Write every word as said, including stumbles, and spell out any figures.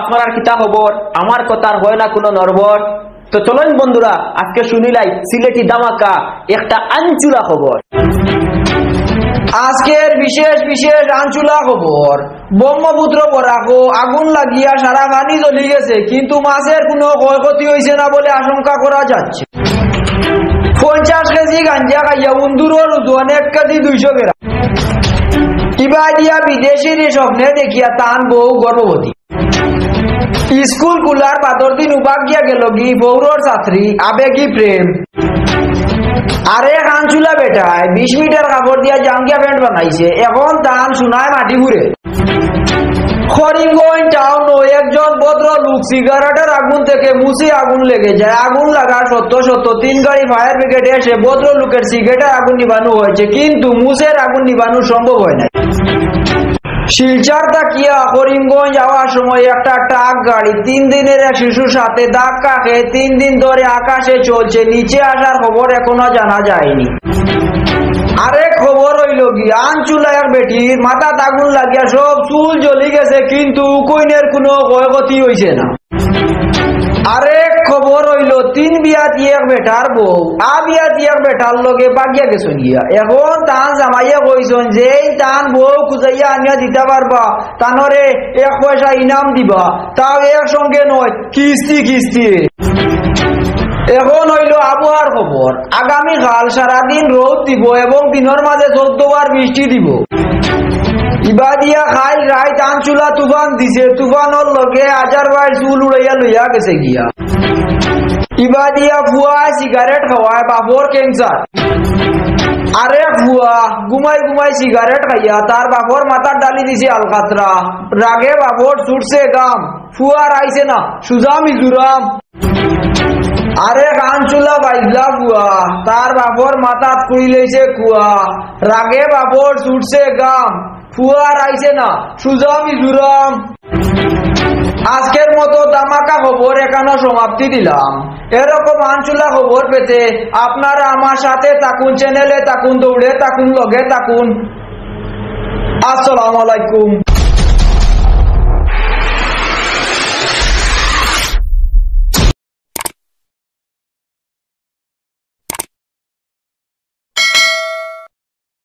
আপনারার কিতা খবর? আমার কথার হয় না কোনো নড়বড়। তো চলইন বন্ধুরা, আজকে শুনিলাই সিলেটি ধামাকা একটা আনচুলা খবর। আজকের বিশেষ বিশেষ আনচুলা খবর, ব্রহ্মপুত্র বরাকো আগুন লাগিয়া সারা পানি জ্বলি গেছে, কিন্তু মাছের কোনো ক্ষয়ক্ষতি হইছে না বলে আশঙ্কা করা যাচ্ছে। পঞ্চাশ কেজি গাঞ্জা খাইয়া উন্দুরর ওজন এক কেজি দুইশো গ্রাম। ইবাদিয়া বিদেশির স্বপ্নে দেখিয়া তান বউ গর্ভবতী। স্কুল খুলার বাদর দিন উবাক গিয়া গেলগি বউরর ছাত্রী আবেগী প্রেম। আরে কানচুলা বেটায় বিশ মিটার কাপড় দিয়া জাঙ্গিয়া প্যান্ট বানাইছে, এখন তান সোনায় মাটি ঘুরে। করিমগঞ্জ টাউনো একজন ভদ্রলোক সিগারেটের আগুন থেকে মুছে আগুন লেগে যায়। আগুন লাগার সত্য সত্য তিন গাড়ি ফায়ার ব্রিগেড এসে ভদ্রলোকের সিগারেটের আগুন নিবানো হয়েছে, কিন্তু মুছের আগুন নিবানো সম্ভব হয় নাই। শিলচর থাকিয়া করিমগঞ্জ যাওয়ার সময় একটা ট্রাক গাড়ি তিন দিনের এক শিশুর সাথে ধাক্কা খেয়ে তিন দিন ধরে আকাশে চলছে, নিচে আসার খবর এখনো জানা যায়নি। আরেক খবর হইল কি, আনচুলা এক বেটির মাথাত আগুন লাগিয়া সব চুল জ্বলি গেছে, কিন্তু কুইনের কোনো ক্ষয়ক্ষতি হইছে না। আরেক খবর হইল, তিন বিয়াতি এক বেটার বউ আ বিয়াতি এক বেটার লগে বাগিয়া গেছইন গিয়া। এখন তান জামাইয়ে কইছইন যে এই তান বউ খুঁজাইয়া আনিয়া দিতা পারবা, তানরে এক পয়সা ইনাম দিবা, তাও এক সঙ্গে নয়, কিস্তি কিস্তি। এখন হইল আবহাওয়ার খবর। আগামীকাল সারাদিন রোদ দিব এবং দিনের মাঝে চোদ্দ বার বৃষ্টি দিব। ইবাদিয়া খাইল রাইত আনচুলা তুফান দিছে, তুফানর লগে হাজার বাইর চুল উড়াইয়া লইয়া গেছে গিয়া। ইবাদিয়া ফুয়া সিগারেট খাওয়ায় বাপর ক্যান্সার। আরেক ফুয়া ঘুমাই ঘুমাই সিগারেট খাইয়া তার বাপর মাথার ডালি দিছে আলকাতরা। রাগে বাপর ছুটছে গাম, ফুয়ার আইছে না, সুজা মিজুরাম। আরে কানচুলা বাইজলা ফুয়া, তার বাপর মাথাত কুড়ি লইছে কুয়া। রাগে বাপর ছুটছে গাম, ফুয়ার আইছে না, সুজা মিজুরাম। আজকের মতো ধামাকা খবর এখানো সমাপ্তি দিলাম। এরকম আনচুলা খবর পেতে আপনারা আমার সাথে থাকুন, চ্যানেলে থাকুন, দৌড়ে থাকুন, লগে থাকুন। আসসালামু আলাইকুম।